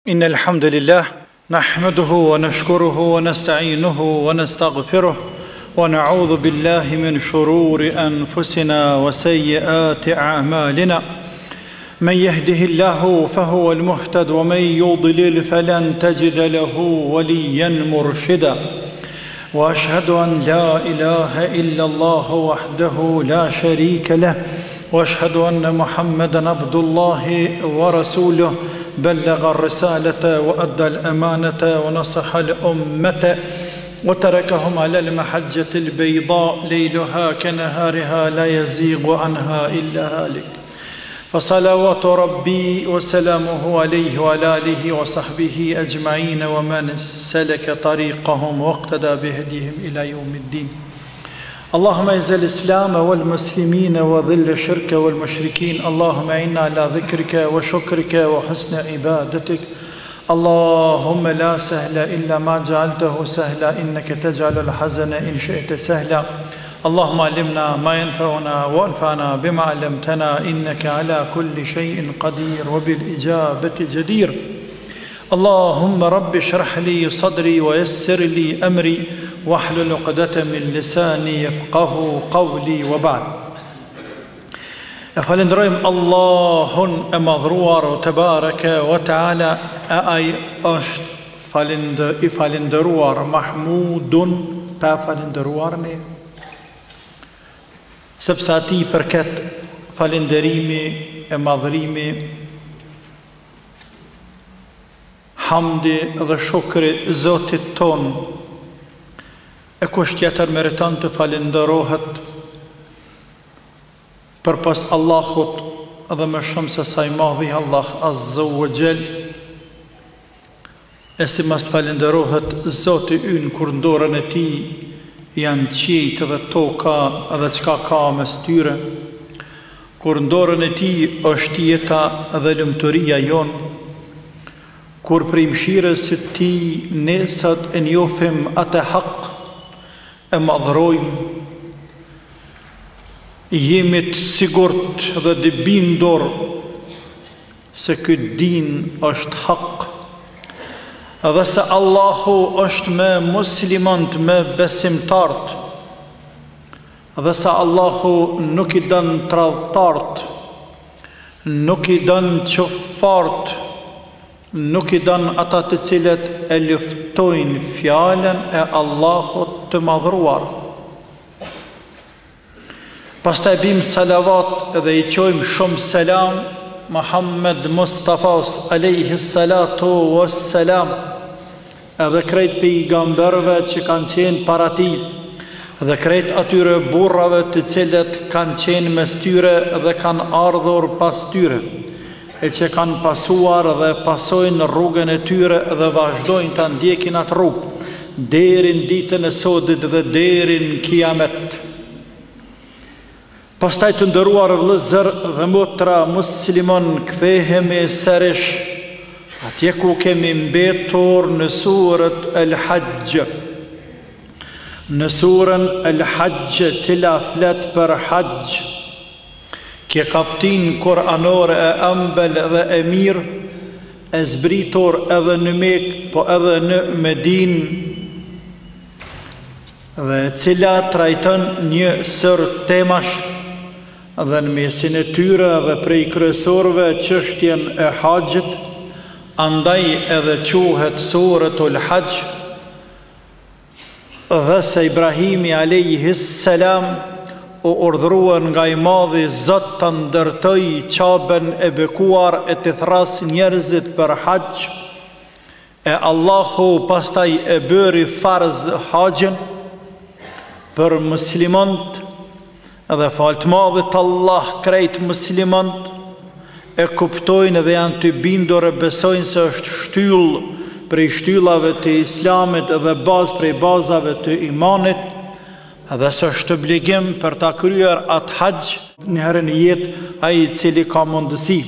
إن الحمد لله نحمده ونشكره ونستعينه ونستغفره ونعوذ بالله من شرور أنفسنا وسيئات أعمالنا من يهده الله فهو المهتد ومن يضلل فلن تجد له وليا مرشدا واشهد ان لا اله الا الله وحده لا شريك له واشهد ان محمدا عبد الله ورسوله بلغ الرساله وادى الامانه ونصح الامه وتركهم على المحجه البيضاء ليلها كنهارها لا يزيغ عنها الا هالك فصلوات ربي وسلامه عليه وعلى آله وصحبه أجمعين ومن سلك طريقهم واقتدى بهديهم إلى يوم الدين اللهم اعز الإسلام والمسلمين وذل الشرك والمشركين اللهم إنا على ذكرك وشكرك وحسن عبادتك اللهم لا سهل إلا ما جعلته سهلا إنك تجعل الحزن إن شئت سهلا اللهم علمنا ما ينفعنا وانفعنا بما علمتنا إنك على كل شيء قدير وبالإجابة جدير اللهم رب اشرح لي صدري ويسر لي أمري واحلل عقدة من لساني يفقه قولي وبعد E falënderojmë Allahun e madhruar tebareke ve teala e ai është falënd i falënderuar Mahmudun pa falënderuar ne sepse atij i përket falënderimi e madhërimi Hamdi dhe shukri Zotit tonë e kush tjetër meriton të falënderohet përpos Allahut dhe më shumë se sa i madhi Allah Azza wa Jall e si mos të falënderohet Zoti ynë kur në dorën e tij janë qiejt dhe toka dhe çka ka mes tyre kur në dorën e tij është jeta dhe lumturia jonë kur prej mëshirës së tij ne sot e njohim atë hak e madhërojmë jemi të sigurt dhe të bindur se ky din është hak dhe se Allahu është me muslimant me besimtart dhe se Allahu nuk i don tradhtart nuk i don qufart Nuk i don ata të cilët e luftojnë fjalën e Allahut të Madhëruar. Pastaj bim salavat dhe i çojmë shumë selam Muhammed Mustafas alejhi salatu wassalam edhe krejt pejgamberëve që kanë qenë para tij dhe krejt atyre burrave të cilët kanë qenë mes tyre dhe kanë ardhur pas tyre e që kanë pasuar dhe pasojnë rrugën e tyre dhe vazhdojnë ta ndjekin atë rrugë deri në ditën e sodit dhe deri në kiamet. Pastaj të nderuar vëllezër dhe motra musliman kthehemi sërish atje ku kemi mbetur në suret El Haxh. Në surën El Haxh e cila flet për haxh. Kjo kaptinë kuranore e ëmbël dhe e mirë, e zbritur edhe në Mekë, po edhe në Medinë, dhe e cila trajton një sërë temash dhe në mesin e tyre dhe prej kryesorëve çështjen e haxhit, andaj edhe quhet Suretul Haxh, Dhe se Ibrahimi alejhi selam u urdhërua nga i madhi Zot ta ndërtojë Qaben e bekuar e t'i thërrasë njerëzit për haxh, e Allahu pastaj e bëri farz haxhin për muslimanët Dhe falë të madhit Allah krejt muslimant e kuptojnë dhe janë të bindur e besojnë se është shtyllë prej shtyllave të Islamit dhe bazë prej bazave të imanit dhe se është obligim për ta kryer atë haxh një herë në jetë ai i cili ka mundësi.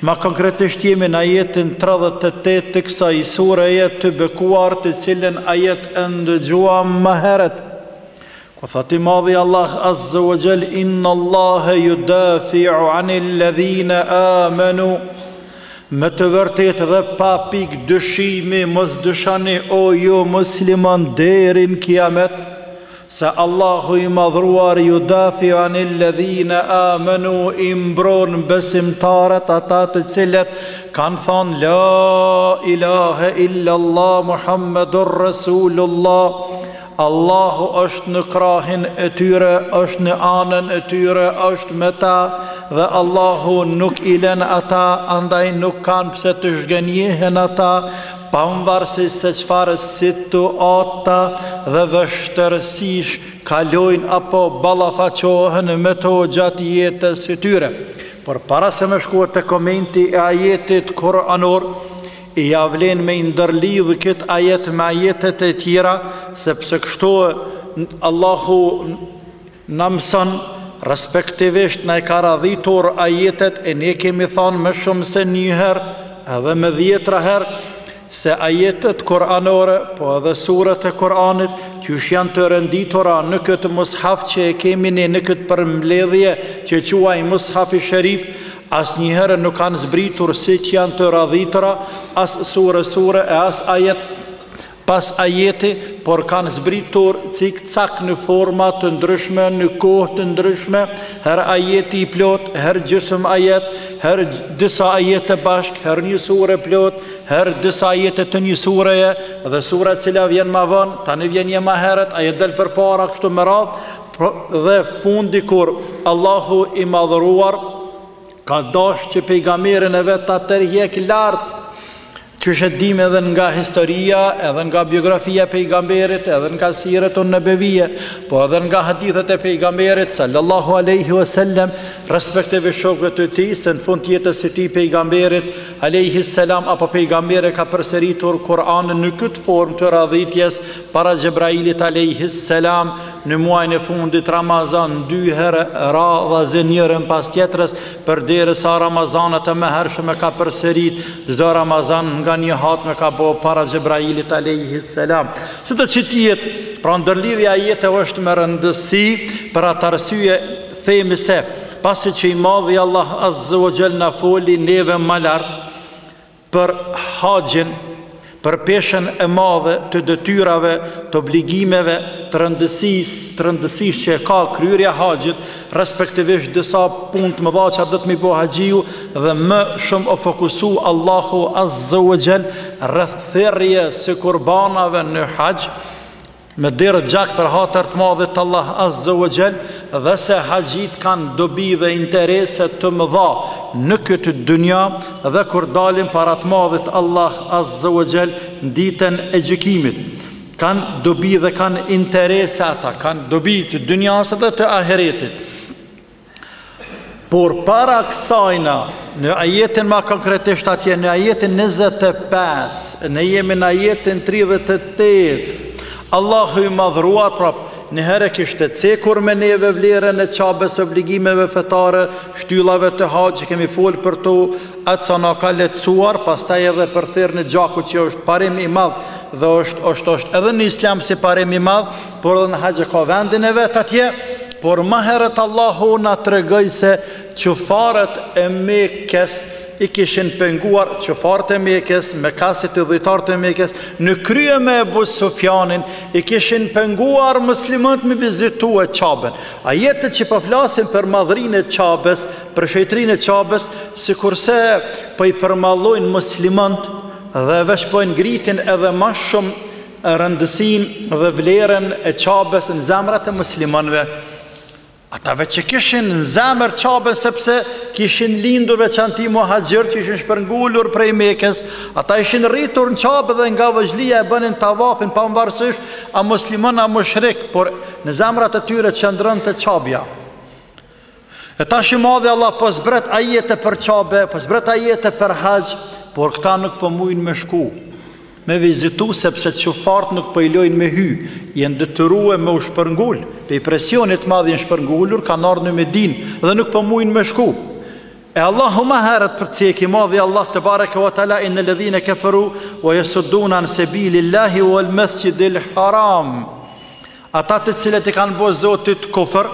Ma konkretisht jemi në ajetin 38 të kësaj sureje të bekuar të cilën ajet e ndëgjuam më herët. Ku thotë i madhi Allah Azza wa Jall inna Allaha yudafi'u 'anil ladhina amanu. Me të vërtetë dhe pa pikë dyshimi mos dyshoni o ju musliman deri në kiamet se Allahu i madhruar judafiu anil ledhine amenu i mbron besimtarët ata të cilët kanë thanë la ilahe illallah Muhammedur Rasulullah Allahu është në krahin e tyre, është në anën e tyre, është me ta dhe Allahu nuk i lën ata, andaj nuk kanë pse të zhgënjehen ata, pavarësisht se çfarë situata dhe vështirësish kalojnë apo ballafaqohen me to gjatë jetës së tyre. Por para se me shkue te komenti i ajetit kuranor, Ia vlen me i ndërlidhë këtë ajet me ajetet e tjera, sepse kështu Allahu na mëson, respektivisht na i ka radhitur ajetet e ne kemi thanë më shumë se një herë, edhe me dhjetra herë, se ajetet kuranore, po edhe suret e Kuranit, qysh janë të renditura në këtë mushaf që e kemi ne në këtë përmbledhje që e quajmë mushafi sherif, Asnjëherë nuk kanë zbritur siç janë të radhitura, as sure sure e as ajet pas ajeti, por kanë zbritur cik cak në forma të ndryshme, në kohë të ndryshme, herë ajeti i plotë, herë gjysëm ajet, herë disa ajete bashkë, herë një sure e plotë, herë disa ajete të një sureje, dhe sura e cila vjen ma vonë, tani vjen një ma herët, ajo del përpara kështu me radhë, Dhe fundi kur Allahu i Madhëruar ka dashtë që pejgamberin e vet ta tërhjek lart, qysh e dimë edhe nga historia, edhe nga biografia e pejgamberit, edhe nga siretun nebevije, po edhe nga hadithet e pejgamberit sallallahu alaihi wasallam, respektivisht shokëve të tij, se në fund të jetës së tij pejgamberit alaihi selam apo pejgamberi ka përsëritur Kur'anin në këtë formë të radhitjes para Xhebrailit alaihi selam Në muajin e fundit Ramazan dy herë radhazi njërën pas tjetrës, përderisa Ramazanet e mëhershëm e ka përsërit çdo Ramazan nga një hatme ka bo para Xhebrailit alejhi selam. Sido që të jetë, pra ndërlidhja e ajeteve është me rëndësi, për atë arsye themi se pasi që i madhi Allah azza wa jall na foli neve ma lart, për haxhin, për peshën e madhe të detyrave, të obligimeve, të rëndësisë, të rëndësisë që e ka kryerja e haxhit, respektivisht disa punë të mëdha që do të m'i bo haxhiu dhe më shumë u fokusu Allahu Azza wa Jall rreth therrjes së kurbanave në haxh, Me derdh gjak për hatër të madhit Allah Azza wa Jall dhe se haxhit kanë dobi dhe interese të mëdha në këtë dynja dhe kur dalin para të madhit Allah Azza wa Jall në ditën e gjykimit. Kanë dobi dhe kanë interese ata, kanë dobi të dynjasë dhe të ahiretit. Por para kësajna, në ajetin ma konkretisht atje, në ajetin 25, ne jemi në ajetin 38, Allahu i madhruar prap, një herë kishte cekur me neve vlerën e Qabes obligimeve fetare, shtyllave të haxhit, kemi folë për to, atë sa na ka lehtësuar, pastaj edhe për therrjen e gjakut që është parim i madh dhe është, është, është edhe në islam si parim i madh, por edhe në haxh e ka vendin e vet atje, por më herët Allahu na tregoi se qufarët e Mekes i kishin penguar qufarët e Mekes, mekasit idhujtarët e Mekes, në krye me Ebu Sufjanin, i kishin penguar muslimanët me vizitue Qaben. Ajetet që po flasin për madhrinë e Qabes, për shejtrinë e Qabes, sikurse po i përmallojnë muslimanët dhe veç po e ngritin edhe ma shumë rëndësinë dhe vlerën e Qabes në zemrat e muslimanëve. Ata veç e kishin në zemër Qaben sepse kishin lindur veçanti muhaxhirët që ishin shpërngulur prej Mekës, ata ishin rritur në Qabe dhe nga vogëlia e bënin tavafin pavarësisht a musliman a mushrik, por në zemrat e tyre qëndronte Qabja. E tash i madhi Allah po zbret ajete për Qabe, po zbret ajete për haxh, por këta nuk po mujnë me shku, me vizitu sepse qufart nuk po i lojnë me hy, janë detyrue me u shpërngul, prej presionit madh janë shpërngulur, kanë ardhë në Medinë dhe nuk po mujnë me shku. E Allahu ma herët përcjek i madhi Allah tebareke ve teala inne ledhine keferu wa jesuddune an sebilillahi wal mesxhidil haram. Ata të cilët i kanë bo Zotit kufër,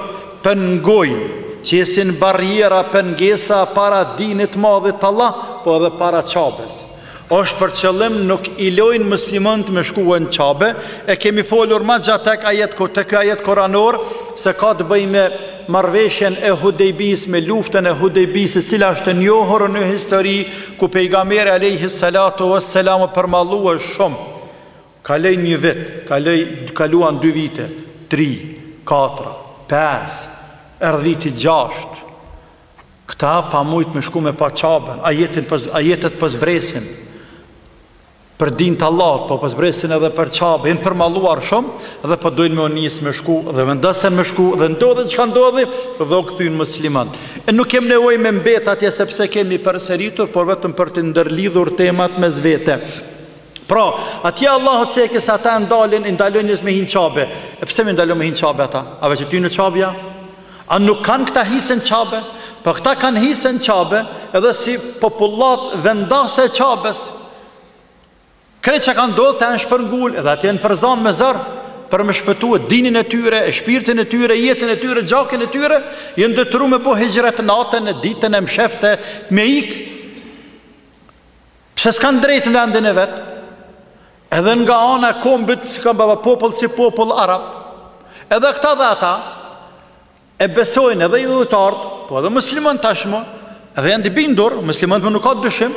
pengojnë. Qesin barriera, pengesa para dinit madhit Allah, po edhe para Qabes. Është për qëllim nuk i lojnë muslimanët me shkue në Qabe, e kemi folur ma gjatë tek ajet te ky ajet kuranor se ka të bëjë me marrëveshjen e Hudejbisë, me luftën e Hudejbisë, e cila është e njohur në histori ku pejgamberi alejhi salatu vesselam u përmallua shumë. Kaloi një vit, kaloi kaluan dy vite, tri, katra, pesë, erdh viti gjashtë. Këta pa mujt me shku me pa Qaben, ajetin po, ajetet po zbresin për din të Allahut, po po zbresin edhe për Qabe, janë përmalluar shumë dhe po dojnë me u nis me shku dhe vendosën me shku dhe ndodhi çka ndodhi dhe u kthyn muslimanët. E nuk kem nevojë me mbet atje sepse kemi përsëritur, por vetëm për të ndërlidhur temat mes vete. Pra, atje Allahu ceke se ata e ndalin, i ndalojnë njerëz me hi n'Qabe. E pse me ndalu me hi n'Qabe ata? A veç e tyne Qabja? A nuk kanë këta hise në Qabe? Po këta kanë hise në Qabe edhe si popullatë vendase e Qabes. Krejt që ka ndodhë ata janë shpërngul edhe atje janë përzanë me zor për me shpëtue dinin e tyre, e shpirtin e tyre, jetën e tyre, gjakin e tyre, janë detyru me bo hixhret natën e ditën e mshefte me ikë. Pse s'kanë drejtë në vendin e vet? Edhe nga ana e kombit, si kanë baba popull si popull arab. Edhe këta dhe ata e besojnë edhe idhujtarët, po edhe muslimanët tashmë, edhe janë të bindur, muslimanët më nuk ka dyshim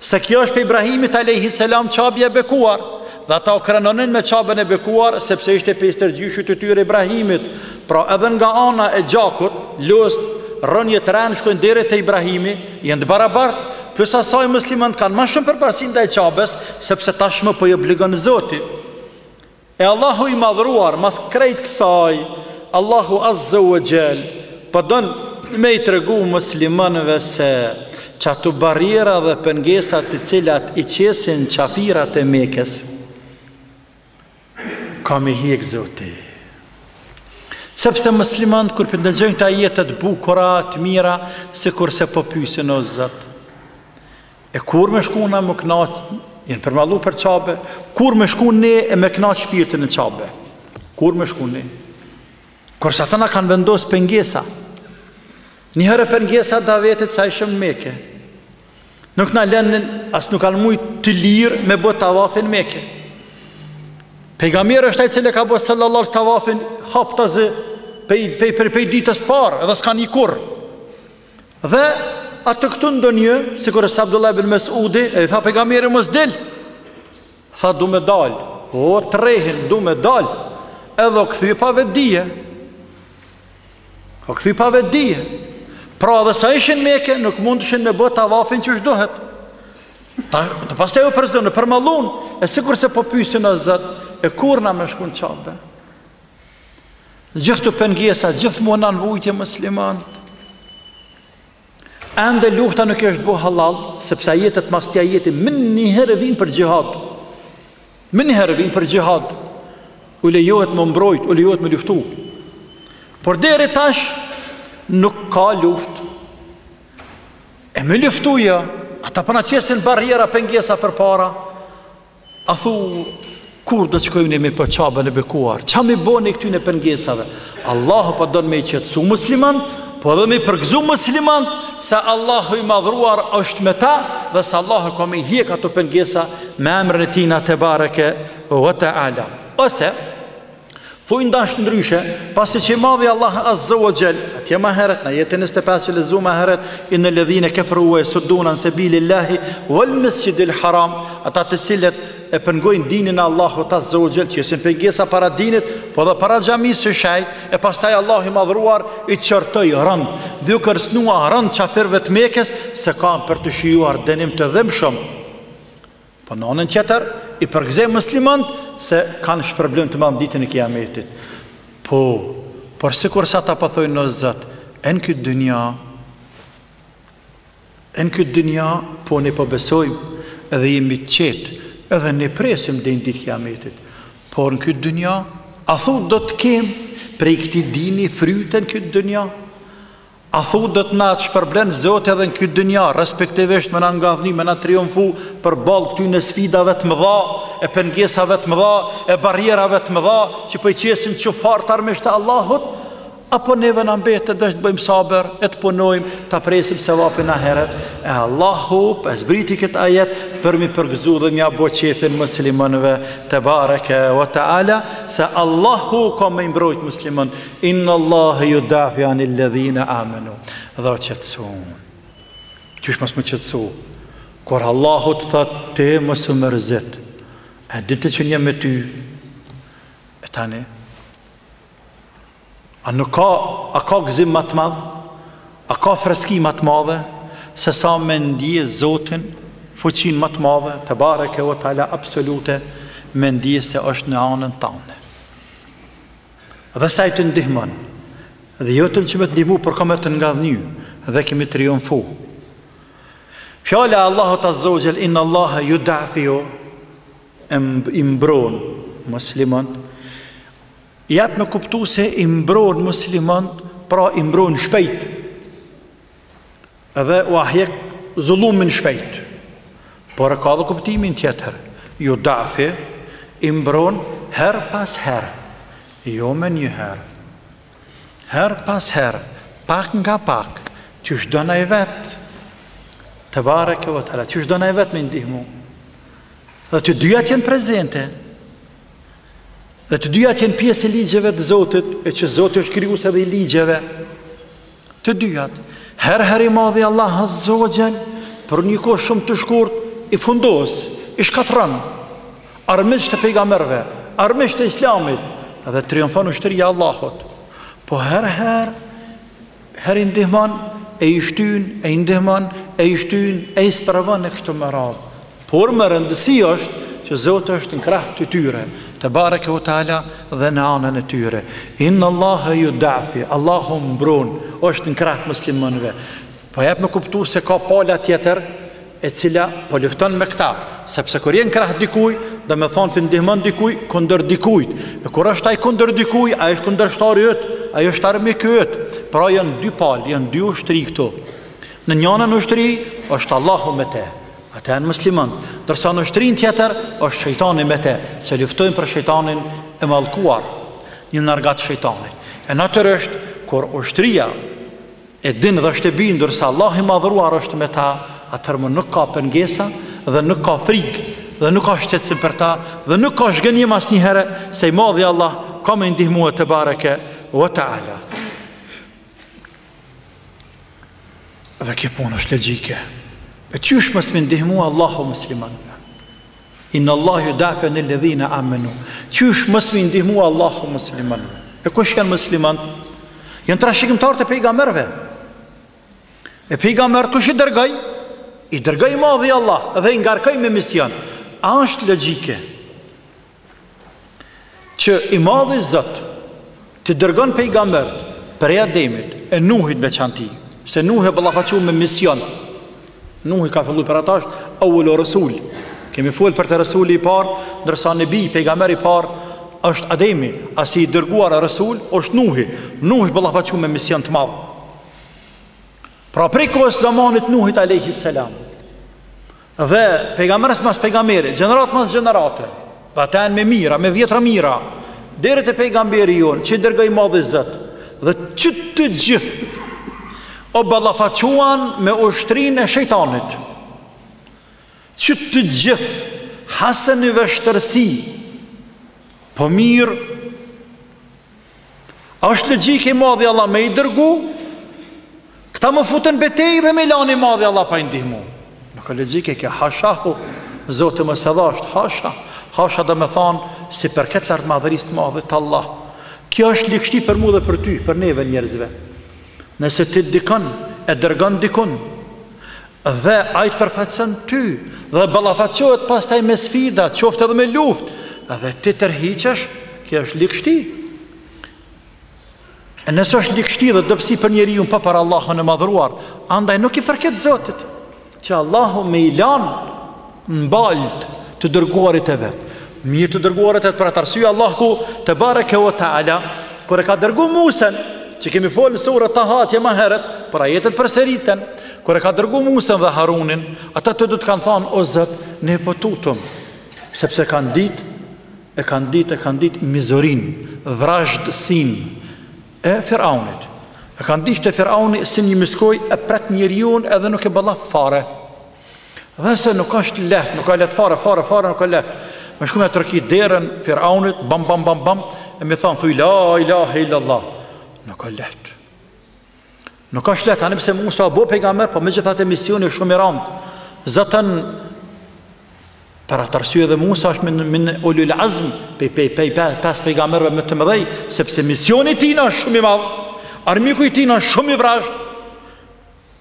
se kjo është prej Ibrahimit alayhi selam Qabja e bekuar. Dhe ata u krenonin me Qaben e bekuar sepse ishte prej stërgjyshit të tyre Ibrahimit. Pra edhe nga ana e gjakut, lust, rrënjët rënë shkojnë deri te Ibrahimi, Janë të barabartë, plus asaj muslimanët kanë ma shumë përparësi ndaj Qabes, sepse tashmë po i obligon Zoti. E Allahu i madhëruar, mas krejt kësaj, Allahu Azza wa Jall, po don me i tregu muslimanëve se qato barriera dhe pengesa të cilat i qesin qafirat e Mekës, Ka me hjek Zoti. Sepse muslimanët kur po ndëgjojnë këto ajete të bukura, të mira, sikurse po pyesin o Zot. E kur me shku na me knaq, janë përmallu për Qabe, kur me shku ne e me knaq shpirtin në Qabe. Kur me shku ne? Kurse ata na kanë vendos pengesa. Një herë pengesa davetit sa ishim në Meke. Nuk na lënin, as nuk kanë mujt të lirë me bë tavafin n'Meke. Pejgamberi është ai i cili ka bë sallallahu alaihi tavafin haptazi pej pej pej, pej ditës parë, edhe s'ka ni kurr. Dhe atë këtu ndonjë, sikurse Abdullah ibn Mesudi, e i tha pejgamberi mos dil. Tha du me dal. O t'rrehin du me dal. Edhe u kthy pa vetëdije. U kthy pa vetëdije. Pra edhe sa ishin n'Meke, nuk mundeshin me bë tavafin qysh duhet. Ta, të pastaj u përzënë, përmallun, e sikurse po pysin o Zot, e kur na me shku në Qabe? Gjithë këto pengesa, gjithmonë në vujtje muslimanët. Ende lufta nuk është bo hallall, sepse ajetet mas këtij ajeti menjëherë vijnë për xhihad. Menjëherë vijnë për xhihad. U lejohet me u mbrojt, u lejohet me luftu. Por deri tash nuk ka luftë. E me luftu jo, ata po na qesin barriera pengesa përpara. A thu, kur do të shkojmë ne me pa Qaben e bekuar? Ça me bo ne këtyne pengesave? Allahu po don me i qetësu muslimant, po edhe me i përgëzu muslimant, se Allahu i madhruar është me ta, dhe se Allahu ka me i hjek ato pengesa me emrin e tina tebareke ve teala. Ose, Thuj ndash ndryshe, pasi që i madhi Allah Azza wa Jall, atje ma herët, në ajetin 25 që lexuam ma herët, inne ledhine keferu ve jesudune an sebilillahi wal mesxhidil haram, ata të cilët e pengojnë dinin e Allahut Azza wa Jall, qesin pengesa para dinit, po dhe para xhamisë së shenjtë, e pastaj Allahu i madhruar i qortoi rënd, dhe ju kërcënua rënd qafirëve të Mekës se kanë për të shijuar dënim të dhimbshëm. Po në anën tjetër, i përgëzoi muslimant se kanë shpërblim të madh në ditën e Kiametit. Po, por sikurse ata po thojnë o Zot, e në këtë dynja, e në këtë dynja, po ne po besojmë, edhe jemi të qetë, edhe ne presim deri në ditë Kiametit. Por në këtë dynja, a thu do të kem prej këtij dini fryte në këtë dynja? A thu do të na shpërblen Zoti edhe në këtë dynja, respektivisht me na ngadhni, me na triumfu përballë këtyne sfidave të mëdha, e pengesave të mëdha, e barrierave të mëdha që po i qesin qufarët armiqtë e Allahut? Apo neve na mbetet veç të bëjmë sabër e të punojmë, ta presim sevapin n'ahiret. E Allahu e zbriti këtë ajet për m'i përgëzu dhe m'ia bo qefin muslimanëve tebareke ve teala se Allahu ka me i mbrojt muslimanët. Inna Allahe judafi anil ledhine amenu. Dhe u qetësun. Qysh mos m'u qetësu? Kur Allahu të thot ti mos u mërzit. E di ti që unë jam me ty. E tani A nuk ka, a ka gëzim ma të madh? A ka freski ma të madhe se sa me ndje Zotin, fuqinë ma të madhe, tebareke ve teala absolute, me ndje se është në anën tane. Dhe se ai të ndihmon. Dhe jo vetëm që me të ndihmu, por ka me të ngadhnjy dhe ke me triumfu. Fjala e Allahut azze ve xhel inna Allaha yudafiu i mbron muslimant Jep me kuptu se i mbron muslimant, pra i mbron shpejt. Edhe ua hjek zullumin shpejt. Por e ka dhe kuptimin tjetër. Judafi i mbron her pas her, jo menjëherë. Her pas her, pak nga pak, qysh don ai vet. Tebareke ve teala, qysh don ai vet me ndihmu. Dhe të dyjat janë prezente. Dhe të dyjat janë pjesë e ligjeve të Zotit, e që Zoti është krijues edhe i ligjeve. Të dyjat, herë herë i madhi Allah azze ve xhel, për një kohë shumë të shkurt, i fundos, i shkatërron armiqtë e pejgamberëve, armiqtë e Islamit dhe triumfon ushtria e Allahut. Po herë herë Herë i ndihmon, e i shtyn, e i ndihmon, e i shtyn, e i sprovon e kështu me radhë. Por me rëndësi është që Zoti është në krah të tyre, tebareke ve teala dhe në anën e tyre. Inna Allahe judafi, Allahu mbron, është në krah të muslimanëve. Po jep me kuptu se ka pala tjetër e cila po lufton me këta, sepse kur je në krah dikuj, domethonë po ndihmon dikuj kundër dikujt. E kur është ai kundër dikuj, ai është kundërshtari yt, ai është armiku yt. Pra janë dy palë, janë dy ushtri këtu. Në njënën ushtri është Allahu me te, ata janë musliman, ndërsa në ushtrinë tjetër është shejtani me te, se luftojnë për shejtanin e mallkuar, një argat shejtanit. E natyrisht kur ushtria E din dhe është e bindur se Allahu i Madhëruar është me ta, atëherë më nuk ka pengesa dhe nuk ka frikë dhe nuk ka shqetësim për ta dhe nuk ka zhgënjim asnjëherë se i Madhi Allah ka me ndihmue tebareke ve teala. Dhe kjo punë është logjike. E qysh mos me ndihmu Allahu muslimanëve? Inna Allah judafi anil ledhina amenu. Qysh mos me ndihmu Allahu muslimanëve? E kush janë muslimanët? Janë trashëgimtarët e pejgamberëve. E pejgamberët kush i dërgoi? I dërgoi i madhi Allah dhe i ngarkoi me mision. A është logjike që i madhi Zot t'i dërgon pejgamberët prej Ademit e Nuhit veçanti, se Nuhi u ballafaqu me mision. Nuhi ka fillu për ata është awwalu rasul. Kemi fol për të rasuli i parë, ndërsa nebi pejgamber i parë është Ademi, a si i dërguar rasul është Nuhi. Nuhi u ballafaqu me mision të madh. Pra prej kohës zamanit Nuhit alayhi salam, Dhe pejgamber mas pejgamberit, gjeneratë mas gjenerate, dhe ata janë me mijëra, me dhjetra mijëra, deri te pejgamberi jonë, që i dërgoi i madhi Zot, dhe që të gjithë u ballafaquan me ushtrinë e shejtanit. Që të gjithë hasën në vështirësi, po mirë, A është logjike i madhi Allah me i dërgu? Këta m'u fut n'betejë dhe me i lanë i madhi Allah pa i ndihmu. Nuk është logjike kjo, hashahu, Zoti mos e dhashtë, hasha, hasha domethanë, s'i përket lartmadhërisë të madhit Allah. Kjo është ligështi për mu dhe për ty, për neve njerëzve. Nëse ti dikon, e dërgon dikun, dhe ai të përfaqëson ty, dhe ballafaqohet pastaj me sfida, qoftë edhe me luftë, dhe ti tërhiqesh, kjo është ligështi. E nëse është ligështi dhe dobësi për njeriun po për Allahun e madhëruar, andaj nuk i përket Zotit, që Allahu me i lanë në baltë të dërguarit e vet. Mirë të dërguarit e vet për atë arsye Allahu tebareke ve teala kur e ka dërgu Musën, që kemi folë në sure Taha atje më herët, por ajetet përsëriten, kur e ka dërgu Musën dhe Harunin, ata të dytë kanë thanë o Zot, ne po tutem, sepse kanë ditë, e kanë ditë, e kanë ditë mizorinë, vrazhdësinë. e Firaunit. E kanë ditë te Firauni si një miskoj e pret njeriun edhe nuk e ballaf fare. Dhe se nuk është lehtë, nuk ka lehtë fare, fare, fare, nuk ka lehtë. Me shku me trokit derën Firaunit, bam, bam, bam, bam, e me thanë, thuj, la ilahe illallah. Nuk ka lehtë. Nuk është lehtë, ani pse Musa u bo pejgamber, po megjithatë misioni është shumë i rëndë. Zaten për atë arsye edhe Musa është min, min ulul azm, pej pej pej pej pes pejgamberëve më të mëdhej, sepse misioni i tij është shumë i madh. Armiku i tij është shumë i vrazhd.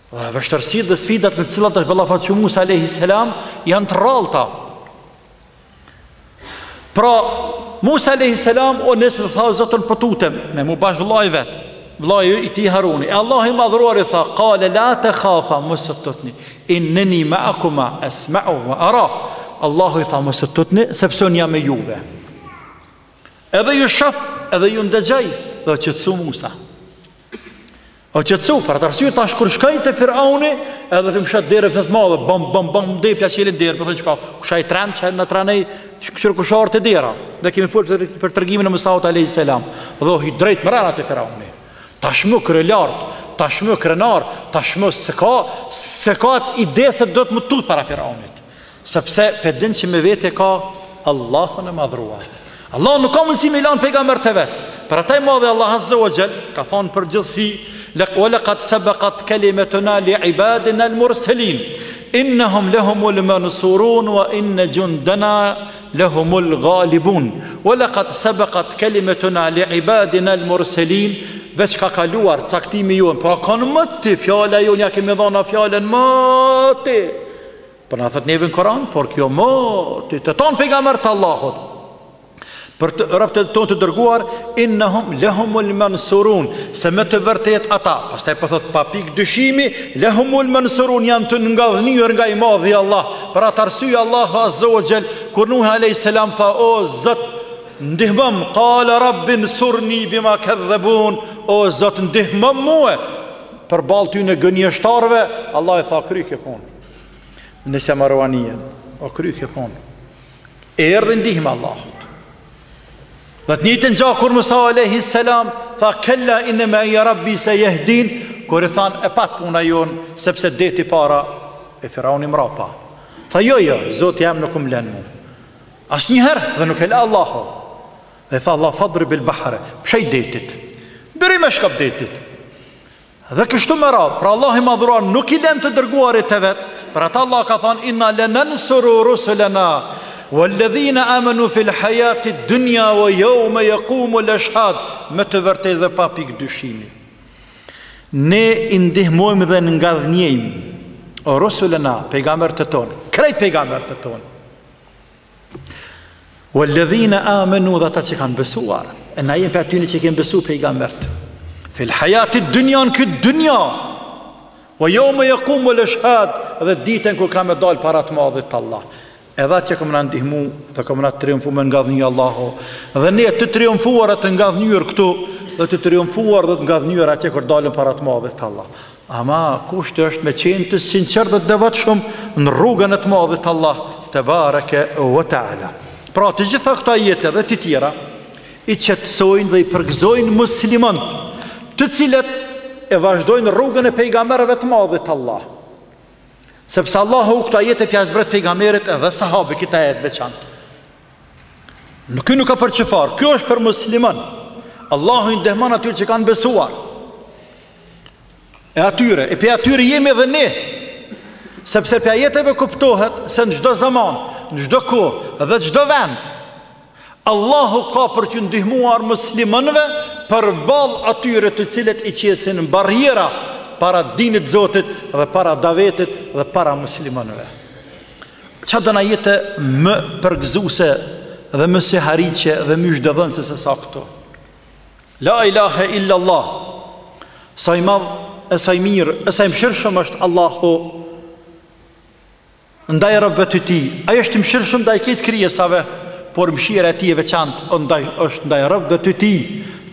Dhe vështirësitë dhe sfidat me të cilat është ballafaqu Musa alayhi salam janë të rrallta. Pra, Musa a.s. u nis dhe tha Zot unë po tutem, me mu bashkë vëllai vet, vëllai i tij Haruni. E Allahu i madhëruar i tha, kale la tekhafa, mos u tutni, inneni meakuma, esmeu ve era. Allahu i tha, mos u tutni, sepse unë jam me juve. Edhe ju shof, edhe ju ndëgjoj, dhe u qetësu Musa. U qetësu, për atë arsye tash kur shkoi te Firauni, edhe po mshet derën të madhe, bam bam bam, dhe pja çelin derën, po thonë çka, kush ai tren që na tranej, kqyr kush ardh te dera. Dhe kemi folur për, për tregimin e Musaut alayhis salam. Dhe hi drejt mrena te Firauni. Tashmë kryelartë, tashmë krenar, tashmë s'e ka, s'e ka atë ide se do të më tut para Firaunit. Sepse pe din që me vete ka Allahun e madhruar. Allah nuk ka mundësi me i lanë pejgamberët e vet. Për ata i madhi Allah Azza wa Jall ka thonë përgjithësi wa laqad sabaqat kalimatuna li ibadina al-mursalin innahum lahumul mansurun wa inna jundana lahumul ghalibun wa laqad sabaqat kalimatuna li ibadina al-mursalin veç ka kaluar caktimi jonë po kanë më ti fjala jonë ja kemi dhënë fjalën më ti Po na thot neve në Kur'an, por kjo moti të tonë pejgamberët të Allahut. Për të robët tonë të dërguar, innahum lahumul mansurun, se me të vërtet ata, pastaj po thot pa pikë dyshimi, lahumul mansurun janë të ngadhnyer nga i madhi Allah. Për atë arsye Allahu azza wa jall kur Nuhi alayhis salam tha o Zot ndihmom, qala rabbi nsurni bima kadhabun, o Zot ndihmom mua përballë tyne gënjeshtarëve, Allah i tha kry kjo punë. Nëse maru anijen, o kry kjo punë. Erdhi ndihma Allahut. Dhe të njëjtën gja kur Musa alejhi selam tha kella inne meije rabbi sejehdin, kur i thanë e pat puna jonë, sepse deti para e firauni mrapa. Tha jo jo, Zoti jem nuk më len mu. Asnjëherë dhe nuk e la Allahu. Dhe tha Allah fadribil bahre, mshoj detit. Bjeri me shkop detit. Dhe kështu me radhë, pra Allahu i Madhëruar nuk i lën të dërguarit e vet, për ata Allah ka thënë inna lanansuru rusulana walladhina amanu fil hayati dunya wa yawma yaqumu al-ashhad, me të vërtetë dhe pa pikë dyshimi. Ne i ndihmojmë dhe ngadhnjejmë rusulana, pejgamberët tonë, krejt pejgamberët tonë. Walladhina amanu dhe ata që kanë besuar, e na jemi prej atyne që kemi besu pejgambert. Fil hayati dunya në këtë dynja. Wa yawma yaqumu al-ashhad dhe ditën kur ka me dal para të madhit Allah. Edhe atje ka me na ndihmu dhe ka me na triumfu me ngadhnjy Allahu. Dhe ne të triumfuar e të ngadhnjyer këtu dhe të triumfuar dhe të ngadhnjyer atje kur dalim para të madhit Allah. Ama kushti është me qenë të sinqertë dhe të devotshëm në rrugën e të madhit Allah tebareke ve teala. Pra të gjitha këto ajete dhe të tjera i qetësojnë dhe i përgëzojnë muslimanët, të cilët e vazhdojnë rrugën e pejgamberëve të madhit Allah. Sepse Allahu këto ajete p'ja zbret pejgamberit edhe sahabit këtë ajet veçantë. Nuk ky nuk ka për qafir, kjo është për musliman. Allahu i ndihmon atyre që kanë besuar. E atyre, e prej atyre jemi edhe ne. Sepse prej ajeteve kuptohet se në çdo zaman, në çdo kohë dhe çdo vend Allahu ka për t'ju ndihmuar muslimanëve përballë atyre të cilët i qesin barriera para dinit Zotit dhe para davetit dhe para muslimanëve. Ça don ajete më përgëzuese dhe më sihariqe dhe myzhdedhënëse se sa këto? La ilahe illa Allah. Sa i madh e sa i mirë e sa i mëshirshëm është Allahu ndaj robëve të tij. Ai është i mëshirshëm ndaj krejt krijesave, por mëshira e tij e veçantë ndaj është ndaj robëve të tij,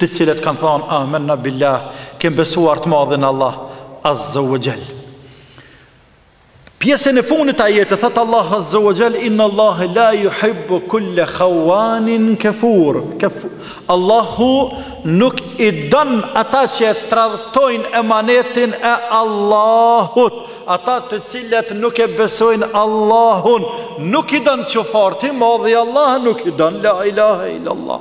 të cilët kanë thënë amenna billah, kem besuar të madhin Allah azza wa jall. Pjesën e fundit të ajetit thot Allah Azza wa Jall inna Allah la yuhibbu kulla khawanin kafur. Kaf Allahu nuk i don ata që e tradhtojnë emanetin e Allahut, ata të cilët nuk e besojnë Allahun, nuk i don qufart i madhi Allah nuk i don la ilaha illa Allah.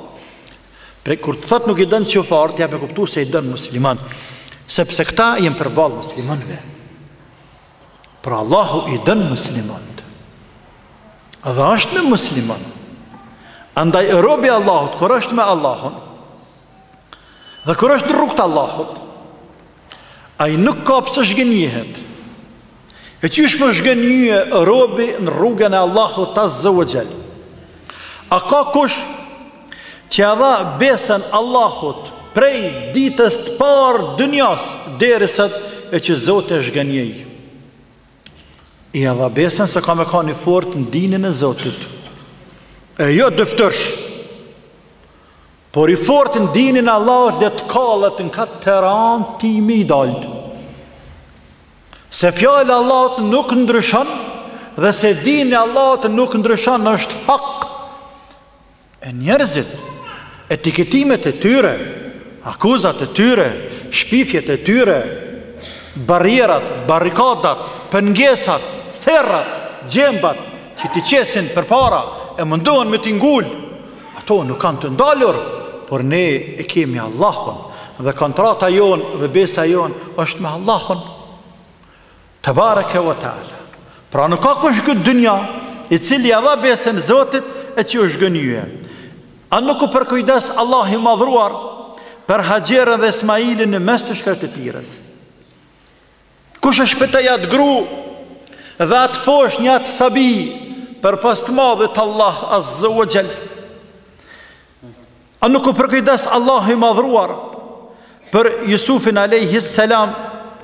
Prej kur të thot nuk i don qufart, ja me kuptu se i don musliman, sepse këta janë përballë muslimanëve. Pra Allahu i don muslimanët. Dhe është me musliman. Andaj robi i Allahut kur është me Allahun dhe kur është në rrugë të Allahut, ai nuk ka pse zhgënjehet. E qysh me u zhgënjye robi në rrugën e Allahut Azza wa Jall. A ka kush që ia dha besën Allahut prej ditës të parë dynjas deri sot e që Zoti e zhgënjej. Ia dha besën se ka me kanë i fort në dinin e Zotit. E jo dëftërsh. Por i fort në dinin e Allahut le të kallet në këtë terren ti me i dalë. Se fjala e Allahut nuk ndryshon dhe se dini i Allahut nuk ndryshon është hak. E njerëzit, etiketimet e tyre, akuzat e tyre, shpifjet e tyre, barrierat, barrikadat, pengesat, therrat, gjembat që t'i qesin përpara e mundohen me t'i ngul, ato nuk kanë të ndalur, por ne e kemi Allahun dhe kontrata jonë dhe besa jonë është me Allahun. Tebareke ve teala. Pra nuk ka kush në këtë dynja i cili ia dha besën Zotit e që u zhgënjye. A nuk u përkujdes Allahu i madhruar për Haxheren dhe Ismailin në mes të shkretëtirës? Kush e shpëtoi atë gru dhe atë foshnjë atë sabi përpos të madhit Allah Azza wa Jall? A nuk u përkujdes Allahu i madhruar për Jusufin alejhi selam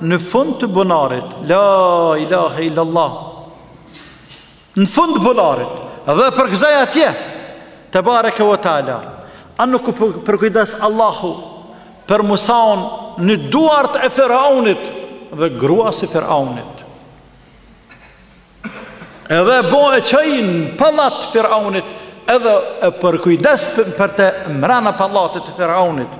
në fund të bunarit, la ilahe illallah, në fund të bunarit, dhe e përgëzoi atje, tebareke ve teala, a nuk u përkujdes Allahu për Musaun në duart e Firaunit dhe gruas së Firaunit. Edhe e bo e çoi në pallat të Firaunit, edhe e përkujdes për të mrena pallatit të Firaunit.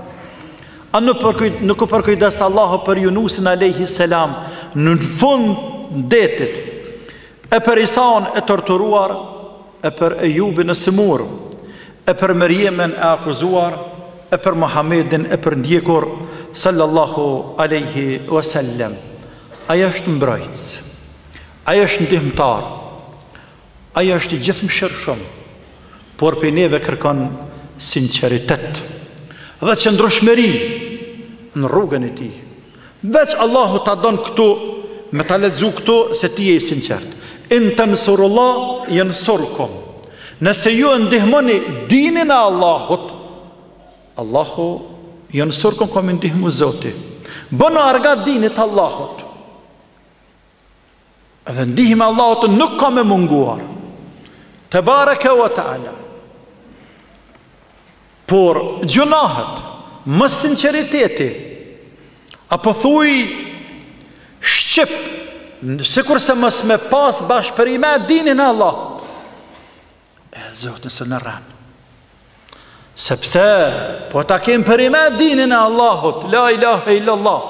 A nuk, përkuj, nuk u përkujdes Allahu për Junusin alejhi selam në fund detit, e për Isaun e torturuar, e për Ejubin e sëmurë, e për Merjemen e akuzuar, e për Muhammedin e përndjekur, sallallahu alejhi wasallem. Ai është mbrojtës. Ai është ndihmëtar, Ai është i gjithëmëshirshëm, por prej neve kërkon sinqeritet dhe qëndrueshmëri në rrugën e tij. Veç Allahu ta don këtu, me ta lexu këtu se ti je i sinqert. In tansurullah yansurkum. Nëse ju e ndihmoni dinin e Allahut, Allahu yansurkum ka me ndihmu Zoti. Bënu argat dinit të Allahut. Dhe ndihma e Allahut nuk ka me munguar. Tebareke ve teala. Por gjynahet, mossinqeriteti, apo thuj shqip, sikurse mos me pas bash përime dinin e Allahut. E Zoti s'na rren. Sepse po ta kem përime dinin e Allahut, la ilahe illallah,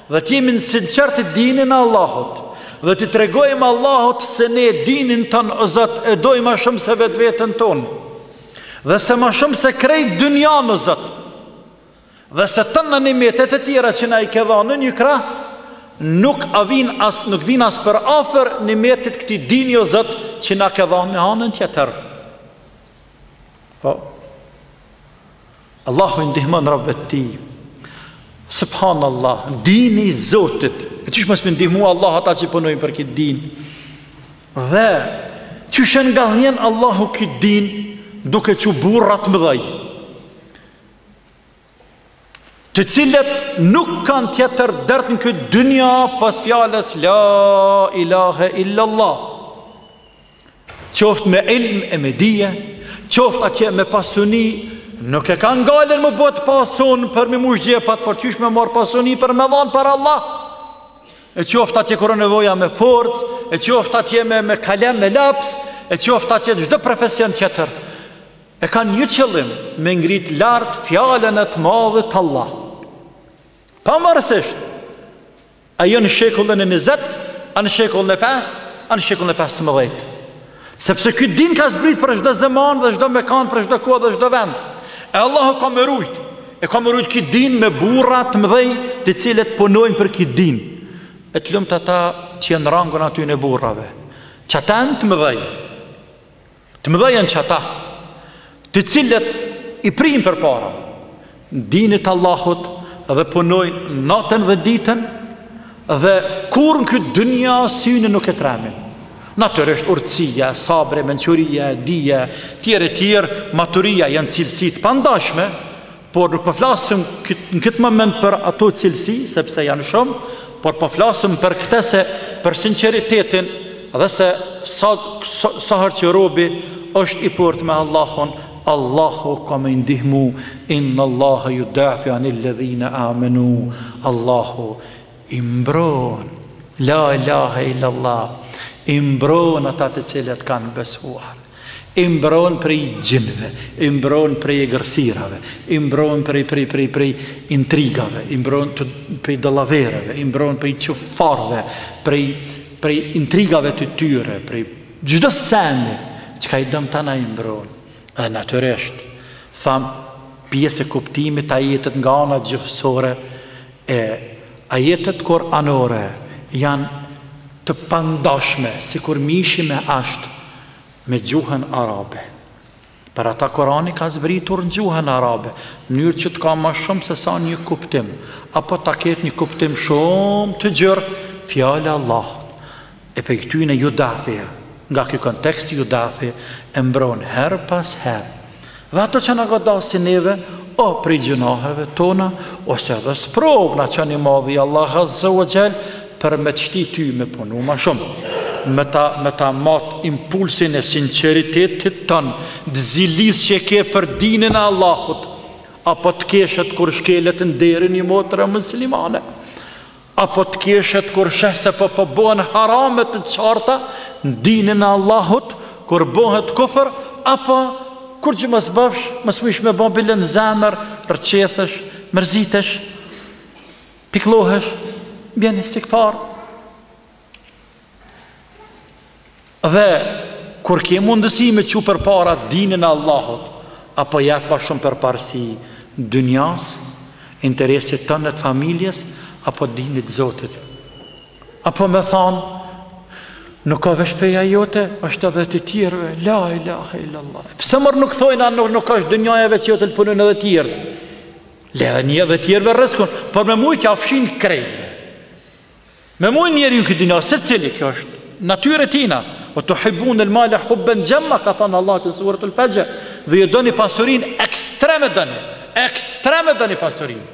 dhe të jemi të sinqertë dinin e Allahut, dhe t'i tregojmë Allahut se ne dinin tënd o Zot e dojmë ma shumë se vetveten tonë, dhe se ma shumë se krejt dynjanë o Zot, Dhe se tëna nimetet e tjera që na i ke dhanë në një krah, nuk a vin as nuk vin as për afër nimetit këtij dini o Zot që na ke dhanë në anën tjetër. Po. Allahu i ndihmon robët e tij. Subhanallah, dini i Zotit. E qysh mos me ndihmu Allah ata që punojnë për këtë din? Dhe qysh e ngadhnjen Allahu këtë din duke çu burra të mëdhej. Të cilët nuk kanë tjetër dert në këtë dynja pos fjalës la ilahe illallah. Qoftë me ilm e me dije, qoftë atje me pasuni, nuk e kanë gajlen me u bo të pasun për me mush xhepat, por qysh me marr pasuni për me dhanë për Allah. e qoftë atje kur nevoja me forcë, e qoftë atje me, me kalem, me laps, e qoftë atje çdo profesion tjetër. E kanë një qëllim, me ngrit lart fjalën e të madhit Allah. Pavarësisht, a janë në shekullin e 20, a në shekullin e 5, a në shekullin e 15. Sepse ky din ka zbrit për çdo zeman dhe çdo mekan, për çdo kohë dhe çdo vend. E Allahu ka me rujt. E ka me rujt ky din me burra të mëdhenj, të cilët punojnë për ky din. E të lumtë ata që janë rangun atyne burrave. Qata janë të mëdhenj. Të mëdhenj janë qata, të cilët i prijnë përpara dinit Allahut dhe punojnë natën dhe ditën dhe kurrë në këtë dynja synin nuk e tremin. Natyrisht urtësia, sabri, mençuria, dija, tjerë e tjerë, maturia janë cilësi të pandashme, Por nuk po flasim në këtë moment për ato cilësi, sepse janë shumë, por po flasim për këtë se për sinqeritetin dhe se sa, sa, sa herë që robi është i fortë me Allahun, Allahu ka me ndihmu, inna Allaha judafi anil ledhine amenu, Allahu i mbron, la ilaha illallah, i mbron ata të cilët kanë besuar. I mbron prej xhinëve, i mbron prej egërsirave, i mbron prej prej prej prej intrigave, i mbron të, prej dallavereve, i mbron prej qufarëve, prej prej intrigave të tyre, prej çdo seni çka i dëmton ai i mbron. Dhe natyrisht, thamë pjesë e kuptimit ajetet nga ana gjuhësore e ajetet kuranore janë të pandashme sikur mishi me asht me gjuhën arabe. Për ata Kurani ka zbritur në gjuhën arabe, në mënyrë që të ka ma shumë se sa një kuptim, apo ta ketë një kuptim shumë të gjerë fjala e Allahut. E prej këtyne judafi, nga ky kontekst judafi e mbron herë pas herë. Dhe ato që na godasin neve, o prej gjynaheve tona, ose edhe sprovë na çon i madhi Allah Azza wa Jall për me të shti ty me punu ma shumë, me ta, me ta mat impulsin e sinqeritetit tënd, të zilisë që ke për dinin e Allahut, apo të keshet kur shkelet nderi një motre muslimane. Apo të keshet kur sheh se po po bëhen harame të qarta në dinin e Allahut, kur bëhet kufër, apo kurgjë mos bëfsh, mos mujsh me bë bile në zemër, rrëqethesh, mërzitesh, pikëllohesh, bjen istigfar. Dhe kur ke mundësi me çu përpara dinin e Allahut, apo jep ma shumë përparësi dynjas, interesit tënd e të familjes, apo dinit të Zotit. Apo me thanë, nuk ka veç feja jote, është edhe të tjerëve, la ilaha illallah. Pse mor nuk thojnë, a nuk, nuk është dynjaja veç jote, le punojnë edhe tjerët. Le edhe një edhe tjerëve rrezkun, por me mujt ja fshin krejtve. Me mujt njeriu këtë dynja, secili kjo është natyrë e tina. Wa tuhibbun el mala hubben xhemma, ka thënë Allah në suretul Fexhr, dhe ju doni pasurinë ekstrem e doni, ekstrem e doni pasurinë.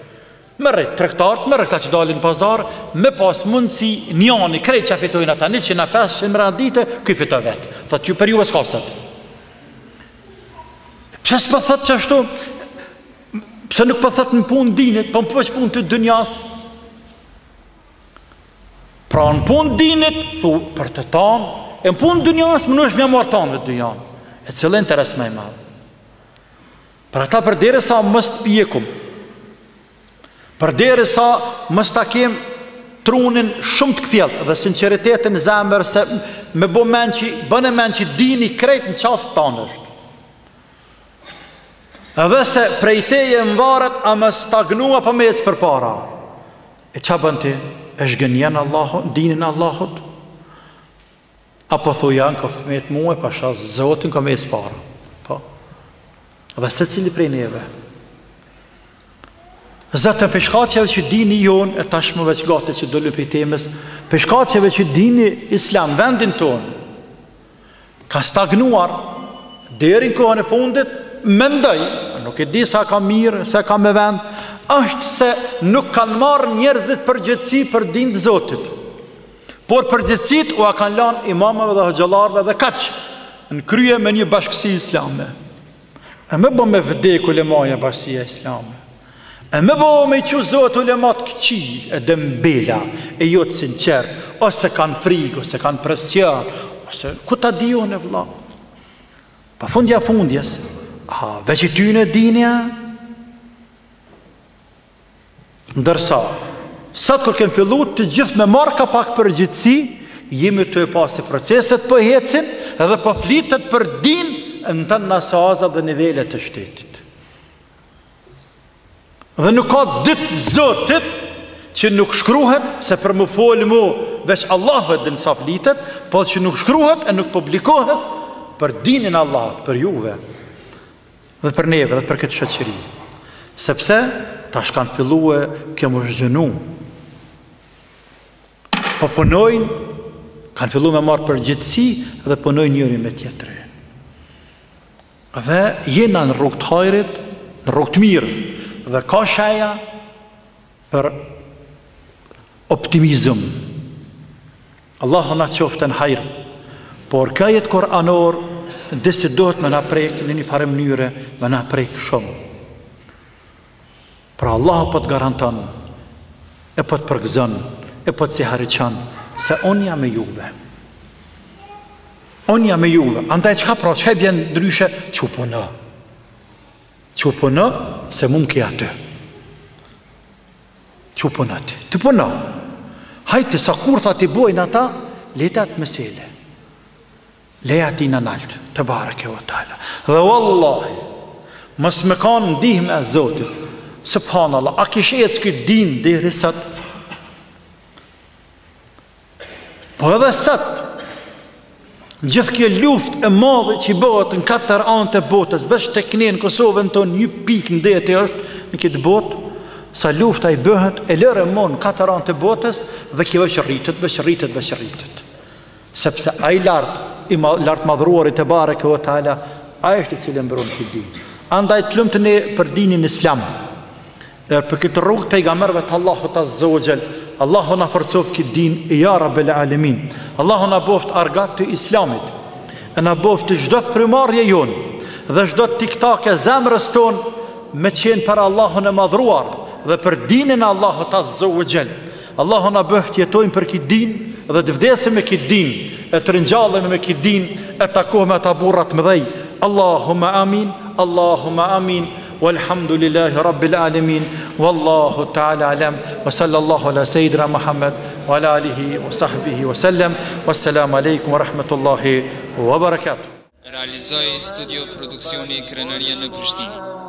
Merri tregtarët, merri këta që dalin në pazar, me pas mundësi njani krejt që fitojnë ata 100 a 500 mrena dite, ky fiton vetë. Thotë ju për juve s'ka sot. Pse s'po thotë qashtu? Pse nuk po thotë në punë dinit, po në punë të dynjas? Pra në punë dinit, thu për të tanë, e në punë dynjas, mundohesh me marrë tanëve dynjan. E cili interes ma i madh. Për ata përderisa mos të pjekum, përderisa mos ta kem trunin shumë të kthjellët dhe sinqeritetin në zemër se me bo men që, bëne men që dini krejt në qafë tanë është. Edhe se prej teje mvaret a me stagnu apo me ecë përpara. E ça bën ti? E zhgënjen Allahun, dinin e Allahut? Apo thu ja në koftë me jetë mue, pasha Zotin ka me ecë para. Po. Dhe secili prej neve. Zaten prej shkaqeve që dini jonë, e tashmë veç gati që doli prej temës, prej shkaqeve që dini islam, vendin tonë, Ka stagnuar deri në kohën e fundit, mendoj, nuk e di sa ka mirë, sa ka me vend, është se nuk kanë marrë njerëzit përgjegjësi për din të Zotit. Por përgjegjësitë ua kanë lanë imamëve dhe hoxhallarëve dhe kaq në krye me një bashkësi islame. E me bo me vdek ulemaja bashkësia islame. E me bo me i çu Zoti ulema të këqij e dembela e jo të sinqert, ose kanë frikë, ose kanë presion, ose ku ta di unë vëlla. Pa fundja fundjes, a veç i tyne dini a? Ndërsa, sot kur kem fillu të gjithë me marrë ka pak përgjegjësi, jemi tu e pa se proceset po ecin edhe po flitet për din në tëna sazat dhe nivelet e shtetit. Dhe nuk ka ditë Zotit që nuk shkruhet se për me folë mu veç Allahu e din sa flitet, po që nuk shkruhet e nuk publikohet për dinin e Allahut, për juve dhe për neve dhe për këtë shoqëri. Sepse tash kanë fillue kjo m'u zgjunu. Po punojnë, kanë fillu me marrë përgjegjësi dhe punojnë njëri me tjetrin. Dhe jena në rrugë të hajrit, në rrugë të mirë, dhe ka sheja për optimizëm. Allahu na qoftë në hajr. Por ky ajet kuranor disi duhet me na prek në një farë mënyre, me na prek shumë. Pra Allahu po të garanton, e po të përgëzon, e po të sihariqon, se unë jam me juve. Unë jam me juve. Andaj çka pra, çka i bjen ndryshe? Çu puno. Çu puno, se mu m'ke aty. Çu puno ti. Ti puno. Hajde, sa kurtha t'i bojnë ata, le atë mesele. Leja atina nalt, tebareke ve teala. Dhe wallahi, mos me kanë ndihmë e Zotit, subhanallah, a kish ecë ky din deri sot? Po edhe sot, gjithë kjo luftë e madhe që i bëhet në katër anë të botës, veç tek ne në Kosovën tonë një pikë ndeti është në këtë botë, sa lufta i bëhet e lëre mo në katër anë të botës dhe kjo veç rritet, veç rritet, veç rritet. Sepse ai lart, i lartmadhëruari tebareke ve teala, ai është i cili e mbron këtë din. Andaj të lumtë ne për dinin islam. E për këtë rrugë të pejgamberëve të Allahut azza wa jall, Allahu na forcoftë këtë din ja rabbel alemin. Allahu na boftë argat të islamit. E na boftë çdo frymëmarrje jonë dhe çdo tik-tak e zemrës tonë me qenë për Allahun e madhëruar dhe për dinin e Allahut azza wa jall. Allahu na bëftë të jetojmë për këtë din dhe të vdesim me këtë din, e të ringjallemi me këtë din, e takohemi me ata burra të mëdhej. Allahumma amin, Allahumma amin, walhamdulillahi rabbil alamin, wallahu ta'ala alam, wa sallallahu ala sayyidina Muhammad wa ala alihi wa sahbihi wa sallam. Wassalamu alaikum wa rahmatullahi wa barakatuh. Realizoi Studio Produksioni Krenaria në Prishtinë.